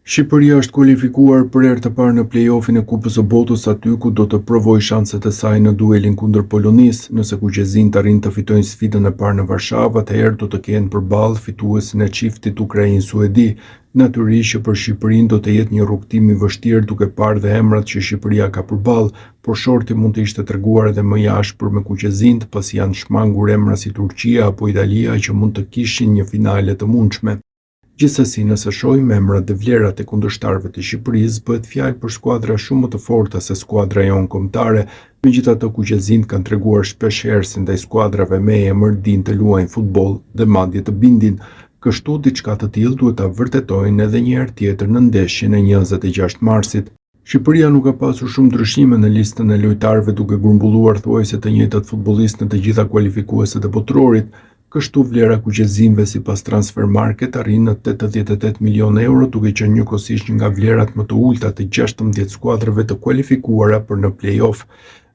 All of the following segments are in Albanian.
Shqipëria është kualifikuar për herë të parë në play-offin e Kupës së Botës aty ku do të provojë shanset e saj në duelin kundër Polonisë. Nëse kuqezinjtë arrijnë të fitojnë sfidën e parë në Varshavë, atëherë do të kenë përballë fituesin e çiftit Ukrainë-Suedi. Natyrisht që për Shqipërinë do të jetë një rrugëtim i vështirë duke parë dhe emrat që Shqipëria ka përballë, por shorti mund të ishte treguar edhe më i ashpër me kuqezinjtë, pasi janë shmangur emra si Turqia apo Italia që mund të kishin një finale të mundshme. Gjithsesi, nëse shohim emrat dhe vlerat e kundërshtarëve të Shqipërisë, bëhet fjalë për skuadra shumë më të forta se skuadra jonë kombëtare. Megjithatë, kuqezinjtë kanë treguar shpesh herë se ndaj skuadrave me emër dinë të luajnë futboll dhe madje të bindin. Kështu, diçka të tillë duhet ta vërtetojnë edhe një herë tjetër në ndeshjen e 26 marsit. Shqipëria nuk ka pasur shumë ndryshime në listën e lojtarëve duke grumbulluar thuajse të njëjtat futbollistë në të gjitha kualifikueset e botërorit. Kështu vlera e kuqezinjve sipas Transfermarkt arrin në 88 milionë euro, duke qenë njëkohësisht një nga vlerat më të ulëta të 16 skuadrave të kualifikuara për në play-off.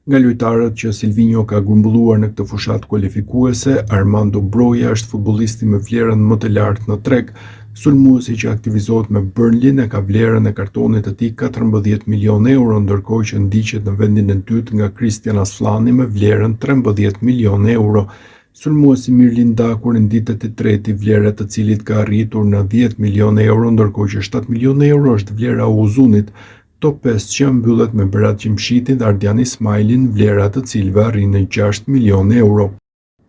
Nga lojtarët që Silvinjo ka grumbulluar në këtë fushatë kualifikuese, Armando Broja është futbollisti me vlerën më të lartë në treg. Sulmuesi që aktivizohet me Burnley e ka vlerën e kartonit të tij 14 milionë euro, ndërkohë që ndiqet në vendin e dytë nga Kristjan Asllani me vlerën 13 milionë euro. Sulmuesi Mirlind Daku renditet i treti, vlera e të cilit ka arritur në 10 milionë euro, ndërkohë që 7 milionë euro është vlera e Uzunit. Top 5-shja mbyllet me Berat Gjimshitin dhe Ardian Ismajlin, vlera e të cilëve arrin në 6 milionë euro.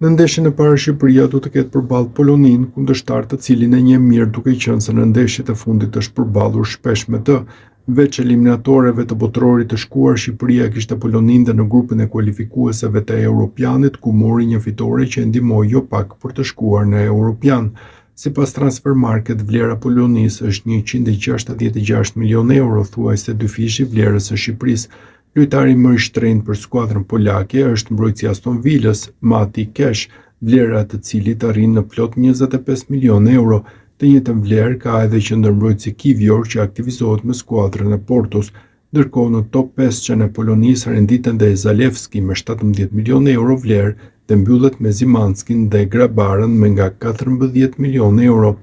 Në ndeshjen e parë Shqipëria do të ketë përballë Poloninë, kundërshtar të cilin e njeh mirë duke qenë se në ndeshjet e fundit është përballur shpesh me të. Veç eliminatoreve të botërorit të shkuar, Shqipëria kishte Poloninë dhe në grupin e kualifikueseve të Europianit, ku mori një fitore që e ndihmoi jo pak për të shkuar në Europian. Sipas Transfermarkt, vlera e Polonisë është 166 milionë euro, thuajse dyfishi i vlerës së Shqipërisë. Lojtari më i shtrenjtë për skuadrën polake është mbrojtësi i Aston Villës, Matty Cash, vlera e të cilit arrin në plot 25 milionë euro. Të njëjtën vlerë ka edhe qendërmbrojtësi Kivior që aktivizohet me skuadrën e Portos. Ndërkohë në top 5-shen e Polonisë renditen dhe Zalewski me 17 milionë euro vlerë dhe mbyllet me Szymanskin dhe Grabarën me nga 14 milionë euro.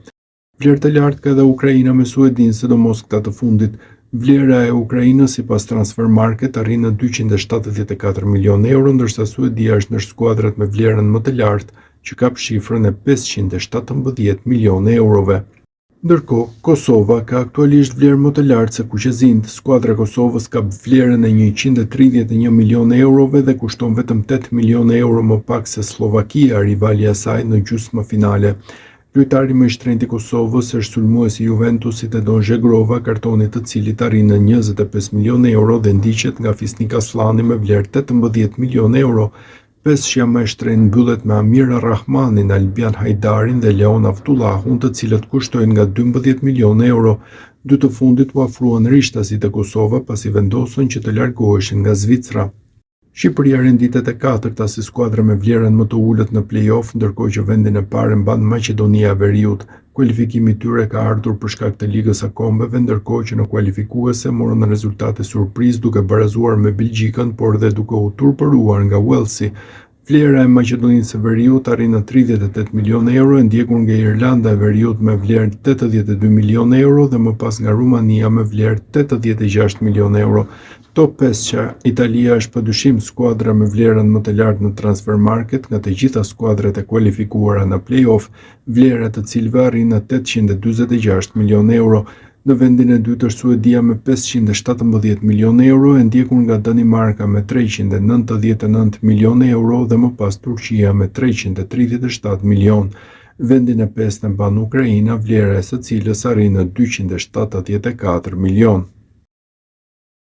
Vlerë të lartë ka edhe Ukraina me Suedinë, sidomos këta të fundit. Vlera e Ukrainës sipas Transfermarkt arrin në 274 milionë euro, ndërsa Suedia është ndër skuadrat me vlerën më të lartë që kap shifrën e 517 milionë eurove. Ndërkohë, Kosova ka aktualisht vlerë më të lartë se kuqezinjtë. Skuadra e Kosovës ka vlerën e 131 milionë eurove dhe kushton vetëm 8 milionë euro më pak se Sllovakia, rivalja e saj në gjysmëfinale. Lojtari më i shtrenjtë i Kosovës është sulmuesi i Juventusit Edon Zhegrova, kartoni të cilit arrin në 25 milionë euro dhe ndiqet nga Fisnik Asllani me vlerë 18 milionë euro. Pesëshja më e shtrenjtë mbyllet me Amir Rrahmanin, Albian Hajdarin dhe Leon Avdullahun, të cilët kushtojnë nga 12 milionë euro. Dy të fundit u afruan rishtazi te Kosova pasi vendosën që të largoheshin nga Zvicra. Shqipëria renditet e katërta si skuadra me vlerën më të ulët në play-off, ndërkohë që vendin e parë e mban Maqedonia e Veriut. Kualifikimi i tyre ka ardhur për shkak të Ligës së Kombeve, ndërkohë që në kualifikuese morën rezultate surprizë duke barazuar me Belgjikën, por dhe duke u turpëruar nga Uellsi. Vlera e Maqedonisë së Veriut arrin në 38 milionë euro, e ndjekur nga Irlanda e Veriut me vlerë 82 milionë euro dhe më pas nga Rumania me vlerë 86 milionë euro. Top 5-sha, Italia është padyshim skuadra me vlerën më të lartë në Transfermarkt nga të gjitha skuadrat e kualifikuara në play-off, vlera e të cilëve arrin në 846 milionë euro. Në vendin e dytë është Suedia me 517 milionë euro, e ndjekur nga Danimarka me 399 milionë euro dhe më pas Turqia me 337 milionë. Vendin e pestë e mban Ukraina, vlera e së cilës arrin në 274 milionë.